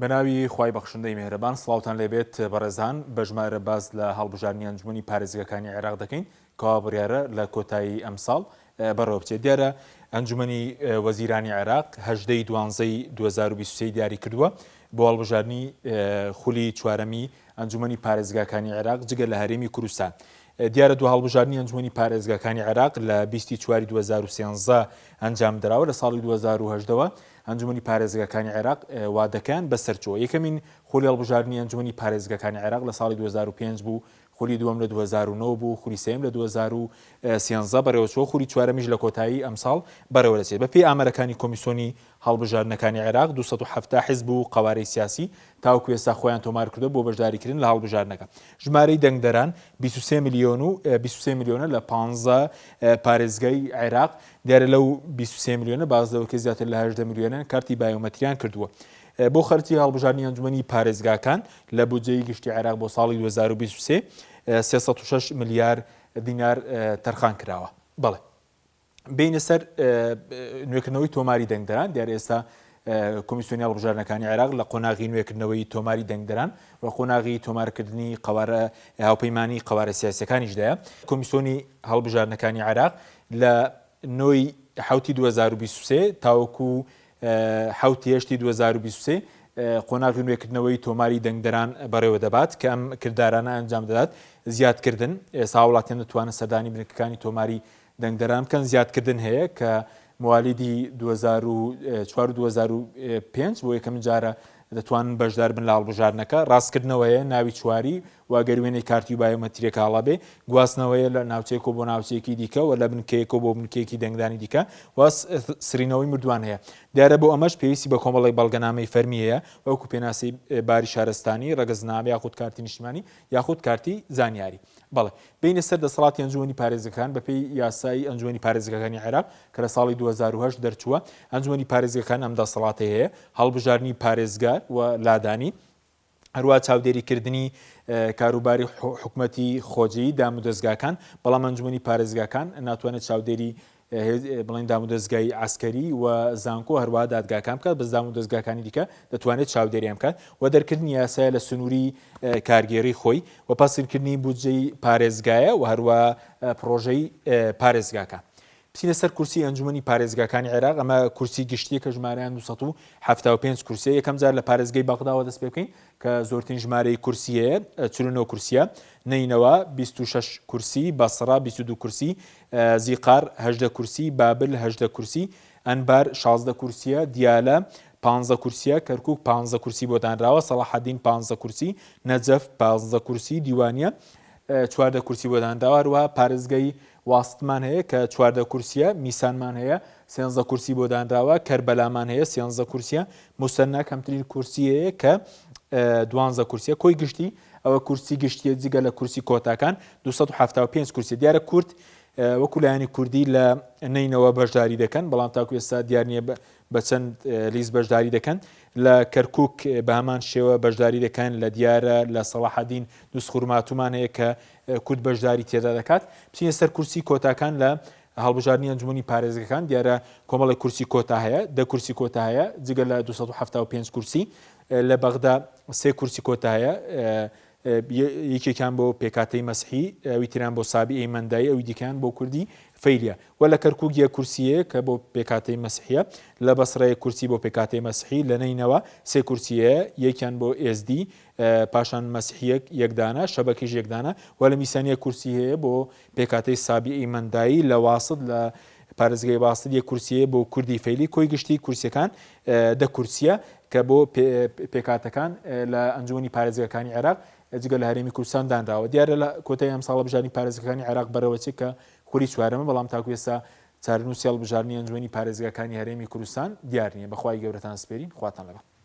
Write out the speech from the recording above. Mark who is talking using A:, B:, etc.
A: بەناوی خوای بەخشندەی میهرەبان سڵاوتان لێبێت بەڕێزان بەژمارە باس لە هەڵبژاردنی ئەنجومەنی پارێزگاکانی عێراق دەکەین کەوا بڕیارە لە کۆتایی ئەمساڵ بەڕێوە بچێت دیارە ئەنجومەنی وەزیرانی عێراق هەژدەی دوانزەی 2023 دیاری کردووە بۆ هەڵبژاردنی خولی چوارەمی ئەنجومەنی پارێزگاکانی عێراق جگە لە هەرێمی کوردستان دیارە دو هەڵبژاردنی ئەنجومەنی پارێزگاکانی عێراق لە 24 2013 ئەنجام دراوە لە ساڵی 2010ەوە ئەنجومەنی پارێزگاکانی عێراق وادەکەیان بەسەرچووە. یەکەمین خولی هەڵبژاردنی ئەنجومەنی پارێزگاکانی عێراق لە ساڵی 2005 بوو، خولی دووەم لە 2009 بوو، خولی سێیەم لە 2013 بەڕێوەچووە، خولی چوارەمیش لە کۆتایی ئەمساڵ بەڕێوەدەچێت. بەپێی ئامارەکانی کۆمیسۆنی هەڵبژاردنەکانی عێراق، 270 حزب و قەوارەی سیاسی تاوەکو ئێستا خۆیان تۆمارکردووە بۆ بەشداریکردن لە هەڵبژاردنەکە. ژمارەی دەنگدەران 23 ملیۆن و 23 ملیۆنە لە 15 پارێزگای عێراق، دیارە لەو 23 ملیۆنە باس لەوە کە زیاتر لە 18 ملیۆنیان کارتی بایۆمەتریان کردووە. بۆ خەرجی هەڵبژاردنی ئەنجومەنی پارێزگاکان لە بودجەی گشتی عێراق بۆ ساڵی 2023 306 ملیار دینار تەرخان کراوە. بەڵێ. بێینە سەر نوێکردنەوەی تۆماری دەنگدەران، دیارە ئێستا کۆمیسیۆنی هەڵبژاردنەکانی عێراق لە قۆناغی نوێکردنەوەی تۆماری دەنگدەران و قۆناغی تۆمارکردنی قەوارە هاوپەیمانی قەوارە سیاسیەکانیشدایە. کۆمیسیۆنی هەڵبژاردنەکانی عێراق لە نۆی حوتی 2023 تاوەکو حوتی هەشتی 2023 قۆناغی نوێکردنەوەی تۆماری دەنگدەران بەڕێوە دەبات کە ئەم کردارانە ئەنجام دەدات زیادکردن ئێستا هاوڵاتیان دەتوانن سەردانی بنکەکانی تۆماری دەنگدەران بکەن زیادکردن هەیە کە موالیدی 2004 و 2005 بۆ یەکەمین جارە دەتوانن بەشدار بن لە هەڵبژاردنەکە ڕاستکردنەوەیە ناوی چواری و ئەگەر وێنەی کارتی و بایۆمەتریەکە هەڵە بێ گواستنەوەیە لە ناوچەیەکەوە بۆ ناوچەیەکی دیکە و لە بنکەیەکەوە بۆ بنکەیەکی دەنگدانی دیکە و سڕینەوەی مردووان هەیە دیارە بۆ ئەمەش پێویستی بە کۆمەڵێک بەڵگەنامەی فەرمی هەیە وەکو پێناسی باری شارستانی ڕەگەزنامە یاخود کارتی نیشتمانی یاخود کارتی زانیاری بەڵێ بێینە سەر دەسەڵاتی ئەنجومەنی پارێزگەکان، بەپێی یاسای ئەنجومەنی پارێزگاکانی عێراق کە لە ساڵی 2008 دەرچووە، ئەنجومەنی پارێزگەکان ئەم دەسەڵاتەی هەیە، هەڵبژاردنی پارێزگار و لادانی، هەروەها چاودێریکردنی کاروباری حکومەتی خۆجێی دامودەزگاکان، بەڵام ئەنجومەنی پارێزگاکان ناتوانێت چاودێری بڵێن دامودەزگای عەسکەری و زانکۆ هەروەها دادگاکان بکات، بەس دامودەزگاکانی دیکە دەتوانێت چاودێریان بکات و دەرکردنی یاسایە لە سنووری کارگێڕی خۆی و پەسندکردنی بودجەی پارێزگایە و هەروە پڕۆژەی پارێزگاکان. بچینە سەر کورسی ئەنجومەنی پارێزگاکانی عێراق، ئەمە کورسی گشتیە کە ژمارەیان 275 کورسیە، یەکەم جار لە پارێزگای بەغداوە دەست پێ بکەین کە زۆرترین ژمارەی کورسی هەیە 49 کورسیە، نەینەوا 26 کورسی، بەسڕە 22 کورسی، زیقار 18 کورسی، بابل 18 کورسی، ئەنبار 16 کورسیە، دیالە پانزە کورسیە، کەرکوک پانزە کورسی بۆ دانراوە، سەڵاحەدین پانزە کورسی، نەجەف پازدە کورسی، دیوانیە 14 کورسی بۆ دانراوە، هەروەها پارێزگای واستمان هەیە کە 14 کورسیە، میسانمان هەیە سێنزە کورسی بۆ دانراوە، کەربەلامان هەیە سێنزە کورسیە، موسەننا کەمترین کورسی هەیە کە دوانزە کورسیە، کۆی گشتی ئەوە کورسی گشتیە جگە لە کورسی کۆتاکان 275 کورسی. دیارە کورد وەکو لایەنی کوردی لە نەینەوە بەشداری دەکەن، بەڵام تاکو ئێستا دیار نییە بە چەند لیست بەشداری دەکەن. لە کەرکوک بە هەمان شێوە بەشداری دەکەن، لە دیارە، لە سەڵاحەدین دوزخورماتومان هەیە کە کورد بەشداری تێدا دەکات. بچینە سەر کورسی کۆتاکان لە هەڵبژاردنی ئەنجومەنی پارێزگەکان، دیارە کۆمەڵێک کورسی کۆتا هەیە، دە کورسی کۆتا هەیە جگە لە 275 کورسی. لە بەغدا سێ کورسی کۆتا هەیە، یەکێکیان بۆ پێکهاتەی مەسحی، ئەوی تریان بۆ سابیئەی مەندایی، ئەوی دیکەیان بۆ کوردی فەیلیە. و لە کەرکووک یەک کورسی هەیە کە بۆ پێکهاتەی مەسحییە، لە بەسڕە یەک کورسی بۆ پێکهاتەی مەسحی، لە نەینەوا سێ کورسی هەیە، یەکیان بۆ ئێزدی، پاشان مەسحییەک یەک دانە، شەبەکیش یەک دانە، و لە میسان یەک کورسی هەیە بۆ پێکهاتەی سابیئەی مەندایی، لە واسط لە پارێزگای واسط یەک کورسی هەیە بۆ کوردی فەیلی، کۆی گشتی کورسییەکان دە کورسییە کە بۆ پێکهاتەکان لە ئەنجومەنی پارێزگاکانی عێراق جگە لە هەرێمی کوردستان دانراوە. دیارە لە کۆتایی ئەمساڵ هەڵبژاردنی پارێزگاکانی عێراق بەڕێوەچێت کە خولی چوارەمە، بەڵام تاکو ئێستا چارەنووسی هەڵبژاردنی ئەنجومەنی پارێزگاکانی هەرێمی کوردستان دیار نییە. بە خوای گەورەتان سپێرین. خواتان لەگەڵ.